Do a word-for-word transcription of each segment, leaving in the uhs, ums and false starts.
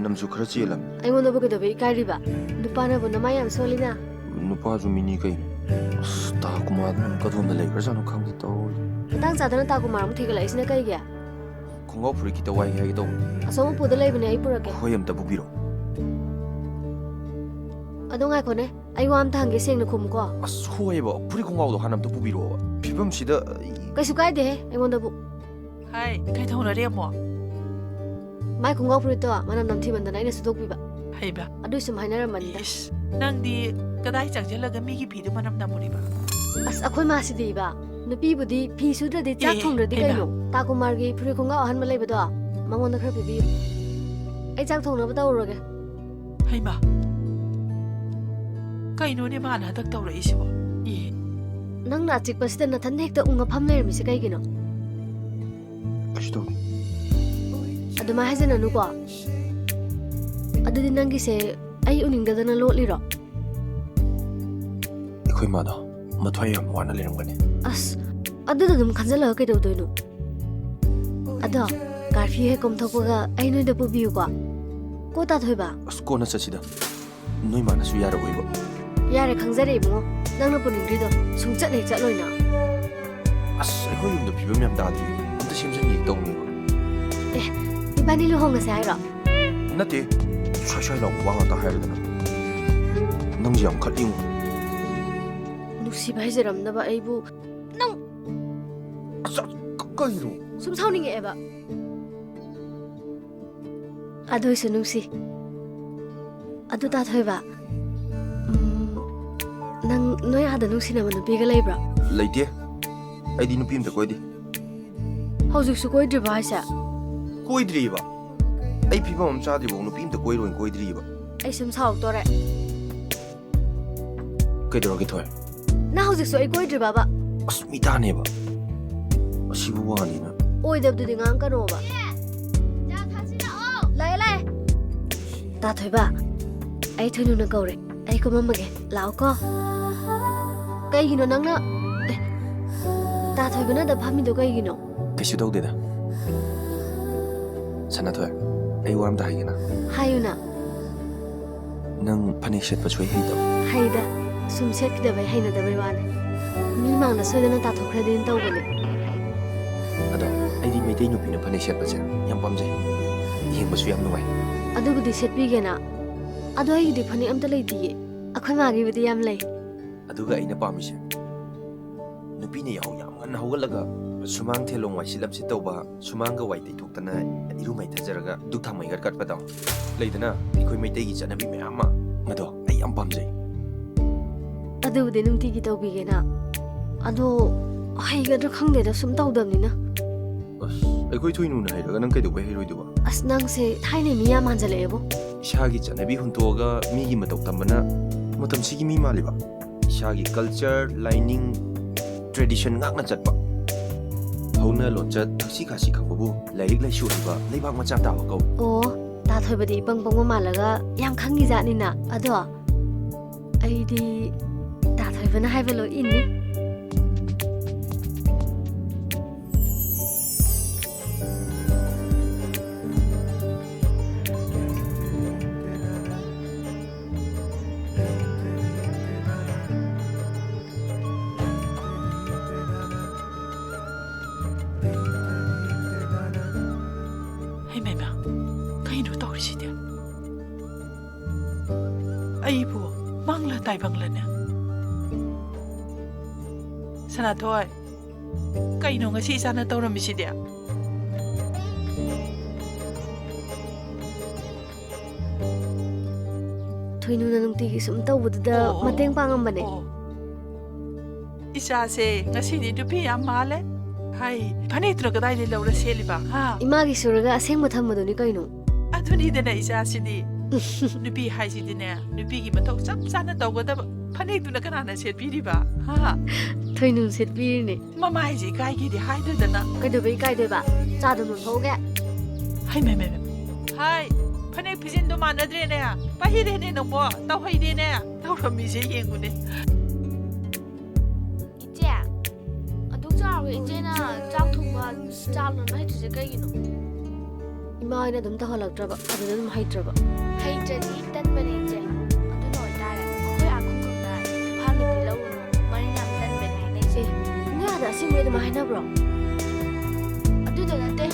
ꯅꯝꯁꯨ ꯈꯔ ꯆꯦꯜꯂꯝꯃꯤ꯫ ꯑꯩꯉꯣꯟꯗꯕꯨ ꯀꯩꯗꯧꯕꯩ ꯏꯀꯥꯏꯔꯤꯕ? ꯅꯨꯄꯥꯅꯕꯨ ꯅꯃꯥꯏ ꯌꯥꯝ ꯁꯣꯜꯂꯤꯅ꯫ ꯅꯨꯄꯥꯁꯨ ꯃꯤꯅꯤ ꯀꯩꯅꯣ꯫ ꯑꯁ, ꯇꯥ ꯀꯨꯃꯥꯔꯗꯨꯅ ꯀꯗꯣꯝꯗ ꯂꯩꯈ꯭ꯔꯖꯥꯠꯅꯣ ꯈꯪꯗꯦ ꯇꯧꯔꯤ꯫ ꯃꯇꯥꯡ ꯆꯥꯗꯅ ꯇꯥ ꯀꯨꯃꯥꯔ ꯑꯃꯨꯛ ꯊꯤꯒꯠꯂꯛꯏꯁꯤꯅ ꯀꯩꯒꯤ? ꯈꯣꯡꯒ꯭ꯔꯥꯎ ꯐꯨꯔꯤꯠ ꯈꯤꯇ ꯋꯥꯏꯒꯦ ꯍꯥꯏꯒꯦ ꯇꯧꯕꯅꯤ꯫ ꯑꯁꯣꯝ ꯎꯄꯨꯗ ꯂꯩꯕꯅꯦ, ꯑꯩ ꯄꯨꯔꯛꯀꯦ꯫ ꯍꯣꯏ, ꯑꯝꯇ ꯄꯨꯕꯤꯔꯣ꯫ ꯑꯗꯣ ꯉꯥꯏꯈꯣꯅꯦ, ꯑꯩ ꯋꯥ ꯑꯝꯇ ꯍꯪꯒꯦ, ꯁꯦꯡꯅ ꯈꯨꯝꯃꯨꯀꯣ꯫ ꯑꯁ, ꯍꯣꯏꯕ, ꯐꯨꯔꯤꯠ ꯈꯣꯡꯒ꯭ꯔꯥꯎꯗꯣ ꯍꯥꯟꯅ ꯑꯝꯇ ꯄꯨꯕꯤꯔꯛꯑꯣꯕ꯫ ꯐꯤꯕꯝꯁꯤꯗ ꯑꯩ ꯀꯩꯁꯨ ꯀꯥꯏꯗꯦꯍꯦ, ꯑꯩꯉꯣꯟꯗꯕꯨ꯫ ꯍꯥꯏ, ꯀꯩꯗꯧꯅꯔꯦ ꯑꯃꯨꯛ? ꯃꯥꯏ ꯈꯣꯡꯒ꯭ꯔꯥꯎ ꯐꯨꯔꯤꯠꯇꯣ ꯃꯅꯝ ꯅꯝꯊꯤꯃꯟꯗꯅ ꯑꯩꯅ ꯁꯨꯗꯣꯛꯄꯤꯕ꯫ ꯍꯩꯕ꯫ ꯑꯗꯨꯏ ꯁꯨꯝ ꯍꯥꯏꯅꯔꯝꯕꯅꯤꯗ꯫ ꯏꯁ, ꯅꯪꯗꯤ ꯀꯗꯥꯏ ꯆꯪꯁꯤꯜꯂꯒ ꯃꯤꯒꯤ ꯐꯤꯗꯨ ꯃꯅꯝ ꯅꯝꯃꯨꯔꯤꯕ? ꯑꯁ, ꯑꯩꯈꯣꯏ ꯃꯥꯁꯤꯗꯤ ꯏꯕ, ꯅꯨꯄꯤꯕꯨꯗꯤ ꯐꯤ ꯁꯨꯗ꯭ꯔꯗꯤ ꯆꯥꯛ ꯑꯦ, ꯊꯣꯡꯗ꯭ꯔꯗꯤ ꯍꯩꯃꯥ꯫ ꯀꯩꯅꯣ? ꯇꯥ ꯀꯨꯃꯥꯔꯒꯤ ꯐꯨꯔꯤꯠ ꯈꯣꯡꯒ꯭ꯔꯥꯎ ꯑꯍꯟꯕ ꯂꯩꯕꯗꯣ ꯃꯉꯣꯟꯗ ꯈꯔ ꯄꯤꯕꯤꯌꯨ꯫ ꯑꯩ ꯆꯥꯛ ꯊꯣꯡꯅꯕ ꯇꯧꯔꯨꯔꯒꯦ꯫ ꯍꯩꯃꯥ, ꯀꯩꯅꯣꯅꯦ ꯃꯥꯅ ꯍꯟꯗꯛ ꯇꯧꯔꯛꯏꯁꯤꯕꯣ? ꯏ꯫ ꯅꯪꯅ ꯑꯆꯤꯛꯄꯁꯤꯗ ꯅꯊꯟꯗ ꯍꯦꯛꯇ ꯎꯪꯉ ꯐꯝ ꯂꯩꯔꯝꯃꯤꯁꯦ ꯀꯩꯒꯤꯅꯣ? ꯀꯩꯁꯨ ꯇꯧꯗꯦ꯫ ꯑꯗꯨꯃꯥꯏ ꯍꯥꯏꯖꯅꯅꯨꯀꯣ꯫ ꯑꯗꯨꯗꯤ ꯅꯪꯒꯤꯁꯦ ꯑꯩ ꯎꯅꯤꯡꯗꯗꯅ ꯂꯣꯠꯂꯤꯔꯣ? ꯑꯩꯈꯣꯏ ꯃꯥꯗꯣ ꯃꯊ꯭ꯋꯥꯏ ꯌꯥꯝ ꯋꯥꯅ ꯂꯩꯔꯝꯒꯅꯤ꯫ ꯑꯁ, ꯑꯗꯨꯗ ꯑꯗꯨꯝ ꯈꯟꯖꯜꯂꯒ ꯀꯩꯗꯧꯗꯣꯏꯅꯣ? ꯑꯗꯣ, ꯀꯥꯔꯐ꯭ꯌꯨ ꯍꯦꯛ ꯀꯣꯝꯊꯣꯛꯄꯒ ꯑꯩ ꯅꯣꯏꯗ ꯄꯨꯕꯤꯌꯨꯀꯣ꯫ ꯀꯣ, ꯇꯥꯊꯣꯏꯕ? ꯑꯁ, ꯀꯣꯟꯅ ꯆꯠꯁꯤꯗ꯫ ꯅꯣꯏ ꯃꯥꯅꯁꯨ ꯌꯥꯔꯛꯑꯣꯏꯕ꯫ ꯌꯥꯔꯦ, ꯈꯪꯖꯔꯦ ꯏꯕꯨꯡꯉꯣ꯫ ꯅꯪꯅ ꯄꯨꯅꯤꯡꯗ꯭ꯔꯤꯗꯣ ꯁꯨꯡꯆꯠ ꯍꯦꯛ ꯆꯠꯂꯣꯏꯅ꯫ ꯑꯁ, ꯑꯩꯈꯣꯏ ꯌꯨꯝꯗ ꯐꯤꯕꯝ ꯌꯥꯝ ꯇꯥꯗ꯭ꯔꯤ꯫ ꯑꯝꯇ ꯁꯦꯝꯖꯤꯟꯒꯦ ꯇꯧꯅꯦꯕ꯫ ꯑꯦ, ꯏꯕꯥꯅꯤ ꯂꯨꯍꯣꯡꯉꯁꯦ ꯍꯥꯏꯔꯣ? ꯅꯠꯇꯦ, ꯁ꯭ꯋꯥꯏ ꯁ꯭ꯋꯥꯏ ꯂꯥꯎꯕ ꯋꯥ ꯉꯥꯛꯇ ꯍꯥꯏꯔꯗꯅ꯫ ꯅꯪꯁꯦ ꯌꯥꯝ ꯈꯠꯂꯤꯉꯣ꯫ ꯅꯨꯡꯁꯤꯕ ꯍꯩꯖꯔꯝꯗꯕ ꯑꯩꯕꯨ ꯅꯪ꯫ ꯑꯁ, ꯀ-, ꯀꯩꯅꯣ? ꯁꯨꯝ ꯁꯥꯎꯅꯤꯡꯉꯛꯑꯦꯕ꯫ ꯑꯗꯨꯏꯁꯨ ꯅꯨꯡꯁꯤ꯫ ꯑꯗꯨ ꯇꯥꯊꯣꯏꯕ, ꯎꯝ, ꯅꯪ ꯅꯣꯏ ꯑꯥꯗ ꯅꯨꯡꯁꯤꯅꯕ ꯅꯨꯄꯤꯒ ꯂꯩꯕ꯭ꯔꯣ? ꯂꯩꯇꯦ꯫ ꯑꯩꯗꯤ ꯅꯨꯄꯤ ꯑꯝꯇ ꯀꯣꯏꯗꯦ꯫ ꯍꯧꯖꯤꯛꯁꯨ ꯀꯣꯏꯗ꯭ꯔꯤꯕꯣ ꯍꯥꯏꯁꯦ? ꯀꯣꯏꯗ꯭ꯔꯤꯕ꯫ ꯑꯩ ꯐꯤꯕꯝ ꯑꯃ ꯆꯥꯗ꯭ꯔꯤꯕꯧ ꯅꯨꯄꯤ ꯑꯝꯇ ꯀꯣꯏꯔꯣꯏꯅ ꯀꯣꯏꯗ꯭ꯔꯤꯕ꯫ ꯑꯩ ꯁꯨꯝ ꯁꯥꯎꯔꯛꯇꯣꯔꯦ꯫ ꯀꯩꯗꯧꯔꯒꯦ ꯊꯣꯏ? ꯅꯪ ꯍꯧꯖꯤꯛꯁꯨ ꯑꯩ ꯀꯣꯏꯗ꯭ꯔꯤꯕꯕ? ꯑꯁ, ꯃꯤ ꯇꯥꯅꯦꯕ꯫ ꯑꯁꯤꯕꯨ ꯋꯥꯅꯤꯅ꯫ ꯑꯣꯏꯗꯕꯗꯨꯗꯤ ꯉꯥꯡꯀꯅꯣꯕ꯫ ꯂꯥꯛꯑꯦ, ꯂꯥꯛꯑꯦ꯫ ꯇꯥꯊꯣꯏꯕ, ꯑꯩ ꯊꯣꯏꯅꯨꯅ ꯀꯧꯔꯦ꯫ ꯑꯩ ꯀꯨꯝꯃꯝꯃꯒꯦ꯫ ꯂꯥꯛꯑꯣꯀꯣ꯫ ꯀꯩꯒꯤꯅꯣ ꯅꯪꯅ, ꯑꯦ, ꯇꯥꯊꯣꯏꯕꯅ ꯑꯗ ꯐꯝꯃꯤꯗꯣ ꯀꯩꯒꯤꯅꯣ? ꯀꯩꯁꯨ ꯇꯧꯗꯦꯗ꯫ ꯁꯅꯥꯊꯣꯏ, ꯑꯩ ꯋꯥ ꯑꯝꯇ ꯍꯥꯏꯒꯦꯅ꯫ ꯍꯥꯏꯌꯨꯅ꯫ ꯅꯪ ꯐꯅꯦꯛ ꯁꯦꯠꯄ ꯁꯣꯏ ꯍꯩꯇꯕ? ꯍꯩꯗ, ꯁꯨꯝ ꯁꯦꯠꯈꯤꯗꯕꯩ ꯍꯩꯅꯗꯕꯩ ꯋꯥꯅꯤ꯫ ꯃꯤ ꯃꯥꯡꯗ ꯁꯣꯏꯗꯅ ꯇꯥꯊꯣꯛꯈ꯭ꯔꯗꯤꯅ ꯇꯧꯕꯅꯦ꯫ ꯑꯗꯣ ꯑꯩꯗꯤ ꯃꯩꯇꯩ ꯅꯨꯄꯤꯅ ꯐꯅꯦꯛ ꯁꯦꯠꯄꯁꯦ ꯌꯥꯝ ꯄꯥꯝꯖꯩ, ꯌꯦꯡꯕꯁꯨ ꯌꯥꯝ ꯅꯨꯡꯉꯥꯏ꯫ ꯑꯗꯨꯕꯨꯗꯤ ꯁꯦꯠꯄꯤꯒꯦꯅ꯫ ꯑꯗꯣ ꯑꯩꯒꯤꯗꯤ ꯐꯅꯦꯛ ꯑꯝꯇ ꯂꯩꯇꯤꯌꯦ꯫ ꯑꯩꯈꯣꯏ ꯃꯥꯒꯤꯕꯨꯗꯤ ꯌꯥꯝ ꯂꯩ꯫ ꯑꯗꯨꯒ ꯑꯩꯅ ꯄꯥꯝꯃꯤꯁꯦ, ꯅꯨꯄꯤꯅ ꯌꯥꯍꯧ ꯌꯥꯝ ꯉꯟꯅ ꯍꯧꯒꯠꯂꯒ ꯁꯨꯃꯥꯡ ꯊꯦꯂꯣꯡ ꯋꯥꯏ ꯁꯤꯠꯂꯝ ꯁꯤꯠ ꯇꯧꯕ, ꯁꯨꯃꯥꯡꯒ ꯋꯥꯏ ꯇꯩꯊꯣꯛꯇꯅ ꯏꯔꯨ ꯃꯩꯊꯖꯔꯒ ꯙꯨꯛ ꯊꯥꯎꯃꯩꯒ ꯀꯠꯄꯗꯣ꯫ ꯂꯩꯗꯅ, ꯑꯩꯈꯣꯏ ꯃꯩꯇꯩꯒꯤ ꯆꯠꯅꯕꯤ ꯃꯌꯥꯝ ꯑꯃ, ꯃꯗꯣ ꯑꯩ ꯌꯥꯝ ꯄꯥꯝꯖꯩ꯫ ꯑꯗꯨꯕꯨꯗꯤ ꯅꯨꯡꯇꯤꯒꯤ ꯇꯧꯕꯤꯒꯦꯅ꯫ ꯑꯗꯣ ꯍꯩꯒꯗ꯭ꯔꯥ ꯈꯪꯗꯦꯗ, ꯁꯨꯝ ꯇꯧꯗꯕꯅꯤꯅ꯫ ꯑꯁ, ꯑꯩꯈꯣꯏ ꯊꯣꯏꯅꯨꯅ ꯍꯩꯔꯒ ꯅꯪ ꯀꯩꯗꯧꯕꯩ ꯍꯩꯔꯣꯏꯗꯣꯏꯕ? ꯑꯁ, ꯅꯪꯁꯦ ꯊꯥꯏꯅꯩ ꯃꯤ ꯌꯥꯝ ꯃꯥꯟꯖꯜꯂꯛꯑꯦꯕꯣ꯫ ꯏꯁꯥꯒꯤ ꯆꯠꯅꯕꯤ ꯍꯨꯟꯇꯣꯛꯑꯒ ꯃꯤꯒꯤ ꯃꯇꯧ ꯇꯝꯕꯅ ꯃꯇꯝꯁꯤꯒꯤ ꯃꯤ ꯃꯥꯜꯂꯤꯕ? ꯏꯁꯥꯒꯤ culture, ꯂꯥꯏꯅꯤꯡ, tradition ꯉꯥꯛꯅ ꯆꯠꯄ꯫ ꯍꯧꯅ ꯂꯣꯟꯆꯠ, ꯊꯛꯁꯤ ꯈꯥꯁꯤ ꯈꯪꯕꯕꯨ ꯂꯥꯏꯔꯤꯛ ꯂꯥꯏꯁꯨ ꯍꯩꯕ ꯂꯩꯕꯥꯛ ꯃꯆꯥ ꯇꯥꯕ ꯀꯧ꯫ ꯑꯣ, ꯇꯥ ꯊꯣꯏꯕꯗꯤ ꯏꯄꯪ ꯄꯪꯕ ꯃꯥꯜꯂꯒ ꯌꯥꯝ ꯈꯪꯉꯤꯖꯥꯠꯅꯤꯅ꯫ ꯑꯗꯣ ꯑꯩꯗꯤ ꯇꯥ ꯊꯣꯏꯕꯅ ꯍꯥꯏꯕ ꯂꯣꯏ ꯏꯟꯅꯤ꯫ ꯍꯩꯃꯩꯃ, ꯀꯩꯅꯣ ꯇꯧꯔꯤꯁꯤꯗꯤ? ꯑꯩꯕꯨ ꯃꯪꯂ ꯇꯥꯏꯕꯪꯂꯅꯦ? ꯁꯅꯥꯊꯣꯏ, ꯀꯩꯅꯣ ꯉꯁꯤ ꯏꯆꯥꯅ ꯇꯧꯔꯝꯃꯤꯁꯤꯗꯤ? ꯊꯣꯏꯅꯨꯅ ꯅꯨꯡꯇꯤꯒꯤ ꯁꯨꯝ ꯇꯧꯕꯗꯨꯗ ꯑꯣ, ꯑꯣ, ꯃꯇꯦꯡ ꯄꯥꯡꯉꯝꯕꯅꯦ꯫ ꯑꯣ꯫ ꯏꯆꯥꯁꯦ ꯉꯁꯤꯗꯤ ꯅꯨꯄꯤ ꯌꯥꯝ ꯃꯥꯜꯂꯦ꯫ ꯍꯥꯏ, ꯐꯅꯦꯛꯇꯨꯅ ꯀꯗꯥꯏꯗꯩ ꯂꯧꯔ ꯁꯦꯠꯂꯤꯕ? ꯍꯥ? ꯏꯃꯥꯒꯤ ꯁꯨꯔꯒ ꯑꯁꯦꯡꯕ ꯊꯝꯕꯗꯨꯅꯤ ꯀꯩꯅꯣ꯫ ꯑꯗꯨꯅꯤꯗꯅ ꯏꯆꯥꯁꯤꯗꯤ꯫ ꯅꯨꯄꯤ ꯍꯥꯏꯁꯤꯗꯤꯅꯦ, ꯅꯨꯄꯤꯒꯤ ꯃꯊꯧ ꯆꯞ ꯆꯥꯅ ꯇꯧꯒꯗꯕ꯫ ꯐꯅꯦꯛꯇꯨꯅ ꯀꯅꯥꯅ ꯁꯦꯠꯄꯤꯔꯤꯕ? ꯍꯥ? ꯊꯣꯏꯅꯨ ꯁꯦꯠꯄꯤꯔꯤꯅꯦ꯫ ꯃꯃꯥꯏꯁꯦ ꯏꯀꯥꯏꯒꯦꯗꯤ ꯍꯥꯏꯗꯗꯅ꯫ ꯀꯩꯗꯧꯕꯩ ꯏꯀꯥꯏꯗꯣꯏꯕ? ꯆꯥꯗꯣ ꯂꯣꯟꯊꯣꯛꯎꯒꯦ꯫ ꯍꯩ, ꯃꯩ, ꯃꯩ, ꯃꯩ꯫ ꯍꯥꯏ, ꯐꯅꯦꯛ ꯐꯤꯖꯤꯟꯗꯣ ꯃꯥꯟꯅꯗ꯭ꯔꯦꯅꯦ꯫ ꯄꯥꯏꯍꯤꯔꯦꯅꯦ ꯅꯪꯕꯣ꯫ ꯇꯧꯍꯩꯗꯦꯅꯦ꯫ ꯇꯧꯔꯝꯃꯤꯁꯦ ꯌꯦꯡꯉꯨꯅꯦ꯫ ꯏꯆꯦ, ꯑꯗꯨꯛ ꯆꯥꯎꯔꯒ ꯏꯆꯦꯅ ꯆꯥꯛ ꯊꯣꯡꯕ, ꯆꯥ ꯂꯣꯟꯕ ꯍꯩꯇ꯭ꯔꯤꯁꯦ ꯀꯩꯒꯤꯅꯣ? ꯏꯃꯥ ꯍꯣꯏꯅ ꯑꯗꯨꯝ ꯇꯧꯍꯜꯂꯛꯇ꯭ꯔꯕ, ꯑꯗꯨꯗ ꯑꯗꯨꯝ ꯍꯩꯇ꯭ꯔꯕ? ꯍꯩꯇ꯭ꯔꯗꯤ ꯇꯟꯕꯅꯦ ꯏꯆꯦ꯫ ꯑꯗꯨꯅ ꯑꯣꯏꯇꯥꯔꯦ ꯑꯩꯈꯣꯏ ꯑꯥ ꯈꯨꯡꯒꯪꯗ ꯏꯝꯐꯥꯜ ꯅꯨꯄꯤ ꯂꯧꯔꯨꯅꯨ, ꯃꯔꯤꯟ ꯌꯥꯝ ꯇꯟꯕꯅꯦ ꯍꯥꯏꯅꯩꯁꯦ꯫ ꯅꯣꯏ ꯑꯥꯗ ꯑꯁꯦꯡꯕꯩ ꯑꯗꯨꯃꯥꯏ ꯍꯥꯏꯅꯕ꯭ꯔꯣ? ꯑꯗꯨꯗ ꯅꯠꯇꯦ,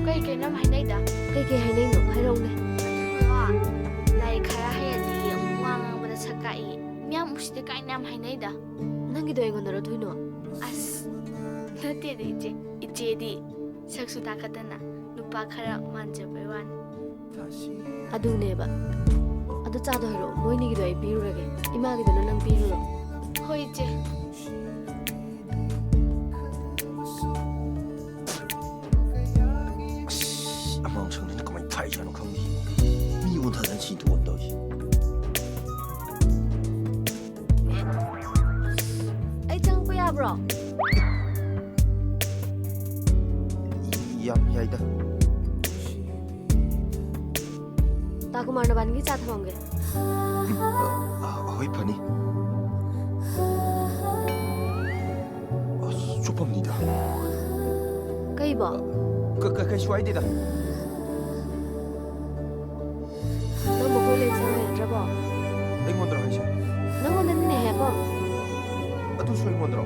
ꯀꯩ ꯀꯩꯅꯣ ꯌꯥꯝ ꯍꯥꯏꯅꯩꯗ꯫ ꯀꯩ ꯀꯩ ꯍꯥꯏꯅꯩꯅꯣ? ꯍꯥꯏꯔꯛꯎꯅꯦ꯫ ꯑꯗꯨꯒ ꯂꯥꯏꯔꯤꯛ ꯈꯔ ꯍꯩꯔꯗꯤ ꯋꯥ ꯉꯥꯡꯕꯗ ꯁꯛ ꯀꯥꯛꯏ, ꯃꯤꯌꯥꯝ ꯎꯁꯤꯠꯇꯦ ꯀꯥꯏꯅ ꯌꯥꯝ ꯍꯥꯏꯅꯩꯗ꯫ ꯅꯪꯒꯤꯗꯣ ꯑꯩꯉꯣꯟꯗꯔꯣ, ꯊꯣꯏꯅꯣ? ꯑꯁ, ꯅꯠꯇꯦꯗ ꯏꯆꯦ꯫ ꯏꯆꯦꯗꯤ ꯁꯛꯁꯨ ꯇꯥꯈꯠꯇꯅ ꯅꯨꯄꯥ ꯈꯔ ꯃꯥꯟꯖꯕꯩ ꯋꯥꯅꯤ꯫ ꯑꯗꯨꯅꯦꯕ꯫ ꯑꯗꯨ ꯆꯥꯗꯣ ꯍꯥꯏꯔꯛꯑꯣ, ꯃꯣꯏꯅꯤꯒꯤꯗꯣ ꯑꯩ ꯄꯤꯔꯨꯔꯒꯦ꯫ ꯏꯃꯥꯒꯤꯗꯨꯅ ꯅꯪ ꯄꯤꯔꯨꯔꯣ꯫ ꯍꯣꯏ ꯏꯆꯦ꯫ ꯑꯁ, ꯑꯃꯥꯡ ꯁꯪꯗꯅ ꯀꯃꯥꯏꯅ ꯊꯥꯏꯖꯥꯠꯅꯣ ꯈꯪꯗꯦ꯫ ꯃꯤ ꯑꯣꯟꯊꯗꯅ ꯁꯤ ꯊꯣꯛꯑ ꯇꯧꯔꯤꯁꯤ꯫ ꯑꯩ ꯆꯪꯉꯛꯄ ꯌꯥꯕ꯭ꯔꯣ? ꯌꯥꯝ ꯌꯥꯏꯗ꯫ ꯇꯥ ꯀꯨꯃꯥꯔ, ꯅꯕꯥꯅꯤꯒꯤ ꯆꯥ ꯊꯝꯃꯝꯒꯦ꯫ ꯑ, ꯍꯣꯏ, ꯐꯅꯤ꯫ ꯑꯁ, ꯆꯨꯞꯄꯝꯅꯤꯗ꯫ ꯀꯩꯕꯣ? ꯀ-, ꯀ-, ꯀꯩꯁꯨ ꯍꯥꯏꯗꯦꯗ꯫ ꯅꯪꯕꯨ ꯀꯣꯏ ꯂꯩꯕ ꯁꯪ ꯂꯩꯔꯗ꯭ꯔꯕꯣ? ꯑꯩꯉꯣꯟꯗꯔꯣ ꯍꯥꯏꯁꯦ? ꯅꯪꯉꯣꯟꯗꯅꯤꯅꯦꯍꯦ, ꯄꯝ꯫ ꯑꯗꯨꯁꯨ ꯑꯩꯉꯣꯟꯗꯔꯣ?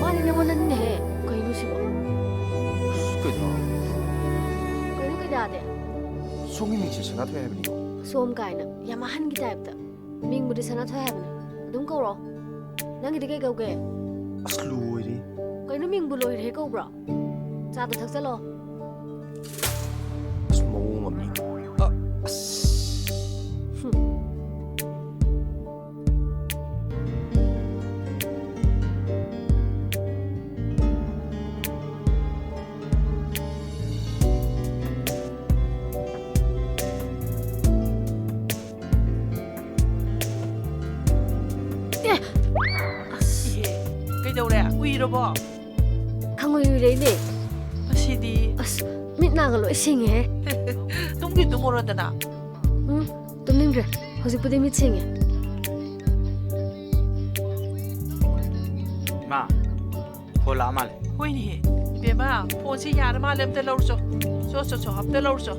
ꯃꯥꯅꯤ, ꯅꯪꯉꯣꯟꯗꯅꯤꯅꯦꯍꯦ꯫ ꯀꯩꯅꯣ ꯁꯤꯕꯣ? ꯑꯁ, ꯀꯩꯅꯣ? ꯀꯩꯅꯣ ꯀꯩꯗꯥꯗꯦ? ꯁꯣꯝꯒꯤ ꯃꯤꯡꯁꯦ ꯁꯅꯥꯊꯣꯏ ꯍꯥꯏꯕꯅꯤꯀꯣ? ꯁꯣꯝ ꯀꯥꯏꯅ, ꯌꯥꯝ ꯑꯍꯟꯒꯤ ꯇꯥꯏꯞꯇ꯫ ꯃꯤꯡꯕꯨꯗꯤ ꯁꯅꯥꯊꯣꯏ ꯍꯥꯏꯕꯅꯦ꯫ ꯑꯗꯨꯝ ꯀꯧꯔꯣ꯫ ꯅꯪꯒꯤꯗꯤ ꯀꯩ ꯀꯧꯒꯦ? ꯑꯁ, ꯂꯣꯏꯔꯦ꯫ ꯀꯩꯅꯣ, ꯃꯤꯡꯕꯨ ꯂꯣꯏꯔꯦ ꯀꯧꯕ꯭ꯔꯣ? ꯆꯥꯗꯣ ꯊꯛꯆꯜꯂꯣ꯫ ꯑꯁ, ꯃꯑꯣꯡ ꯑꯃꯅꯤ꯫ ꯑ, ꯑꯁ꯫ ꯍꯨꯝ꯫ ꯑꯦ! ꯑꯁ! ꯏꯍꯦ, ꯀꯩꯗꯧꯔꯦ? ꯎꯏꯔꯕꯣ? ꯈꯪꯎꯏ ꯎꯏꯔꯛꯏꯅꯦ꯫ ꯉꯁꯤꯗꯤ? ꯑꯁ, ꯃꯤꯠ ꯅꯥꯒ ꯂꯣꯏ ꯁꯤꯡꯉꯦꯍꯦ꯫ ꯇꯨꯝꯒꯦ ꯇꯨꯝꯃꯨꯔꯣꯗꯅ꯫ ꯎꯝ, ꯇꯨꯝꯅꯤꯡꯗ꯭ꯔꯦ꯫ ꯍꯧꯖꯤꯛꯄꯨꯗꯤ ꯃꯤꯠ ꯁꯤꯡꯉꯦ꯫ ꯏꯃꯥ, ꯐꯣꯟ ꯂꯥꯛꯑ ꯃꯥꯜꯂꯦ꯫ ꯍꯣꯏꯅꯦꯍꯦ, ꯏꯕꯦꯝꯃ, ꯐꯣꯟꯁꯤ ꯌꯥꯔ ꯃꯥꯜꯂꯦ, ꯑꯝꯇ ꯂꯧꯔꯨꯆꯣ꯫ ꯆꯣ, ꯆꯣ, ꯆꯣ, ꯑꯝꯇ ꯂꯧꯔꯨꯆꯣ꯫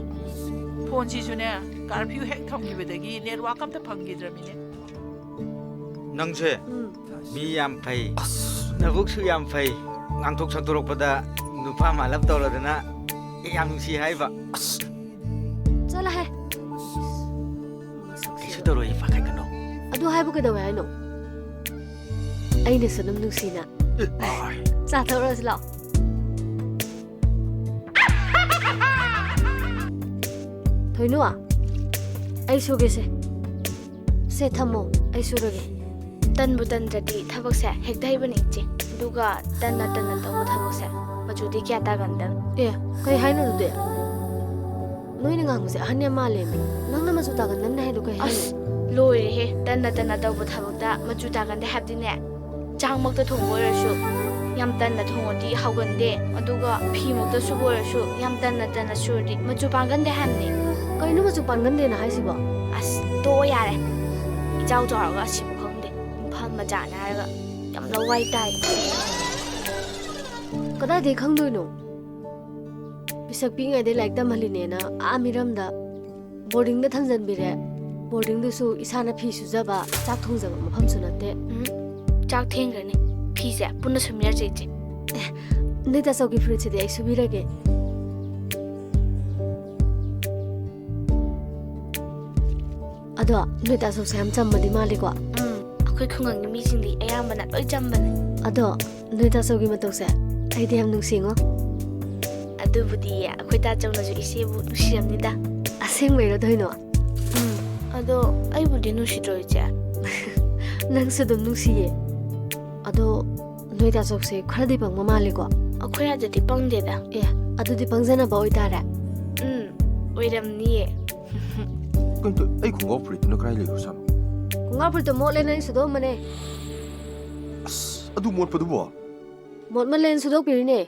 ꯐꯣꯟꯁꯤꯁꯨꯅꯦ, ꯀꯥꯔꯐ꯭ꯌꯨ ꯍꯦꯛ ꯊꯝꯈꯤꯕꯗꯒꯤ ꯅꯦꯠꯋꯥꯛ ꯑꯝꯇ ꯐꯪꯈꯤꯗ꯭ꯔꯃꯤꯅꯦ꯫ ꯅꯪꯁꯦ ꯎꯝ꯫ ꯃꯤ ꯌꯥꯝ ꯐꯩ꯫ ꯑꯁ꯫ ꯅꯕꯨꯛꯁꯨ ꯌꯥꯝ ꯐꯩ꯫ ꯉꯥꯡꯊꯣꯛ ꯁꯛꯇꯣꯔꯛꯄꯗ ꯅꯨꯄꯥ ꯃꯥꯜꯂꯞ ꯇꯧꯔꯗꯅ ꯌꯥꯝ ꯅꯨꯡꯁꯤ ꯍꯥꯏꯕ꯫ ꯑꯁ꯫ ꯆꯠꯂꯣꯍꯦ꯫ ꯀꯩꯁꯨ ꯇꯧꯔꯣꯏꯌꯦ, ꯄꯥꯈꯠꯀꯅꯣ꯫ ꯑꯗꯨ ꯍꯥꯏꯕꯨ ꯀꯩꯗꯧꯋꯦ ꯍꯥꯏꯅꯣ? ꯑꯩꯅꯁꯨ ꯑꯗꯨꯝ ꯅꯨꯡꯁꯤꯅ꯫ ꯑꯦ, ꯑꯥꯏ꯫ ꯆꯥꯊꯣꯛꯔꯁꯤ ꯂꯥꯛꯑꯣ꯫ ꯊꯣꯏꯅꯨ, ꯑꯩ ꯁꯨꯒꯦꯁꯦ꯫ ꯁꯦ, ꯊꯝꯃꯣ, ꯑꯩ ꯁꯨꯔꯒꯦ꯫ ꯇꯟꯕꯨ ꯇꯟꯗ꯭ꯔꯗꯤ ꯊꯕꯛꯁꯦ ꯍꯦꯛꯇ ꯍꯩꯕꯅꯤ, ꯏꯆꯦ꯫ ꯑꯗꯨꯒ ꯇꯟꯅ ꯇꯟꯅ ꯇꯧꯕ ꯊꯕꯛꯁꯦ ꯃꯆꯨꯗꯤ ꯀꯌꯥ ꯇꯥꯒꯟꯗꯕ꯫ ꯑꯦ, ꯀꯩ ꯍꯥꯏꯅꯣ ꯑꯗꯨꯗꯤ? ꯅꯣꯏꯅ ꯉꯥꯡꯕꯁꯦ ꯑꯍꯟ ꯌꯥꯝ ꯃꯥꯜꯂꯦꯃꯤ꯫ ꯅꯪꯅ ꯃꯆꯨ ꯇꯥꯒꯟꯗꯕꯅꯦ ꯍꯥꯏꯗꯣ ꯀꯩ ꯍꯥꯏꯅꯣ? ꯑꯁ, ꯂꯣꯏꯔꯦꯍꯦ꯫ ꯇꯟꯅ ꯇꯟꯅ ꯇꯧꯕ ꯊꯕꯛꯇ ꯃꯆꯨ ꯇꯥꯒꯟꯗꯦ ꯍꯥꯏꯕꯗꯤꯅꯦ, ꯆꯥꯛꯃꯛꯇ ꯊꯣꯡꯕ ꯑꯣꯏꯔꯁꯨ ꯌꯥꯝ ꯇꯟꯅ ꯊꯣꯡꯉꯗꯤ ꯍꯥꯎꯒꯟꯗꯦ꯫ ꯑꯗꯨꯒ ꯐꯤꯃꯛꯇ ꯁꯨꯕ ꯑꯣꯏꯔꯁꯨ ꯌꯥꯝ ꯇꯟꯅ ꯇꯟꯅ ꯁꯨꯔꯗꯤ ꯃꯆꯨ ꯄꯥꯡꯒꯟꯗꯦ ꯍꯥꯏꯕꯅꯤ꯫ ꯀꯩꯅꯣ ꯃꯆꯨ ꯄꯥꯡꯒꯟꯗꯦꯅ ꯍꯥꯏꯁꯤꯕꯣ? ꯑꯁ, ꯇꯣꯛꯑꯣ ꯌꯥꯔꯦ꯫ ꯏꯆꯥꯎ ꯆꯥꯎꯔꯒ ꯑꯁꯤꯕꯨ ꯈꯪꯗꯦ꯫ ꯏꯝꯐꯥꯜ ꯃꯆꯥꯅꯦ ꯍꯥꯏꯔꯒ ꯌꯥꯝ ꯂꯋꯥꯏ ꯇꯥꯏ꯫ ꯀꯗꯥꯏꯗꯒꯤ ꯈꯪꯗꯣꯏꯅꯣ? ꯄꯤꯁꯛ ꯄꯤꯛꯏꯉꯩꯗꯩ ꯂꯥꯏꯔꯤꯛ ꯇꯝꯍꯜꯂꯤꯅꯦꯅ ꯑꯥ ꯃꯤꯔꯝꯗ ꯕꯣꯔꯗꯤꯡꯗ ꯊꯝꯖꯟꯕꯤꯔꯦ꯫ ꯕꯣꯔꯗꯤꯡꯗꯨꯁꯨ ꯏꯁꯥꯅ ꯐꯤ ꯁꯨꯖꯕ, ꯆꯥꯛ ꯊꯣꯡꯖꯕ ꯃꯐꯝꯁꯨ ꯅꯠꯇꯦ꯫ ꯎꯝ, ꯆꯥꯛ ꯊꯦꯡꯈ꯭ꯔꯅꯤ꯫ ꯐꯤꯁꯦ ꯄꯨꯟꯅ ꯁꯨꯃꯤꯟꯅꯔꯁꯦ, ꯏꯆꯦ꯫ ꯑꯦ, ꯅꯣꯏ ꯇꯥꯆꯧꯒꯤ ꯐꯨꯔꯤꯠꯁꯤꯗꯤ ꯑꯩ ꯁꯨꯕꯤꯔꯒꯦ꯫ ꯑꯗꯣ ꯅꯣꯏ ꯇꯥꯆꯧꯁꯦ ꯌꯥꯝ ꯆꯝꯕꯗꯤ ꯃꯥꯜꯂꯤꯀꯣ? ꯎꯝ, ꯑꯩꯈꯣꯏ ꯈꯨꯡꯒꯪꯒꯤ ꯃꯤꯁꯤꯡꯗꯤ ꯑꯌꯥꯝꯕꯅ ꯂꯣꯏ ꯆꯝꯕꯅꯦ꯫ ꯑꯗꯣ ꯅꯣꯏ ꯇꯥꯆꯧꯒꯤ ꯃꯇꯧꯁꯦ ꯑꯩꯗꯤ ꯌꯥꯝ ꯅꯨꯡꯁꯤꯉꯣ꯫ ꯑꯗꯨꯕꯨꯗꯤ ꯑꯩꯈꯣꯏ ꯇꯥꯆꯧꯅꯁꯨ ꯏꯆꯦꯕꯨ ꯅꯨꯡꯁꯤꯔꯝꯅꯤꯗ꯫ ꯑꯁꯦꯡꯕꯩꯔꯣ ꯊꯣꯏꯅꯣ? ꯎꯝ, ꯑꯗꯣ ꯑꯩꯕꯨꯗꯤ ꯅꯨꯡꯁꯤꯗ꯭ꯔꯣ, ꯏꯆꯦ? ꯅꯪꯁꯨ ꯑꯗꯨꯝ ꯅꯨꯡꯁꯤꯌꯦ꯫ ꯑꯗꯣ ꯅꯣꯏ ꯇꯥꯆꯧꯁꯦ ꯈꯔꯗꯤ ꯄꯪꯕ ꯃꯥꯜꯂꯦꯀꯣ? ꯑꯩꯈꯣꯏ ꯑꯥꯗꯗꯤ ꯄꯪꯗꯦꯗ꯫ ꯑꯦ, ꯑꯗꯨꯗꯤ ꯄꯪꯖꯅꯕ ꯑꯣꯏꯇꯥꯔꯦ꯫ ꯎꯝ, ꯑꯣꯏꯔꯝꯅꯤꯌꯦ꯫ ꯀꯩꯅꯣ ꯇꯧ-, ꯑꯩ ꯈꯣꯡꯒ꯭ꯔꯥꯎ ꯐꯨꯔꯤꯠꯇꯨꯅ ꯀꯗꯥꯏ ꯂꯩꯈ꯭ꯔꯖꯥꯠꯅꯣ? ꯈꯣꯡꯒ꯭ꯔꯥꯎ ꯐꯨꯔꯤꯠꯇꯣ ꯃꯣꯠꯂꯦꯅ ꯑꯩ ꯁꯨꯗꯣꯛꯑꯝꯕꯅꯦ꯫ ꯑꯁ, ꯑꯗꯨ ꯃꯣꯠꯄꯗꯨꯕꯣ? ꯃꯣꯠꯃꯜꯂꯦꯅ ꯁꯨꯗꯣꯛꯄꯤꯔꯤꯅꯦ꯫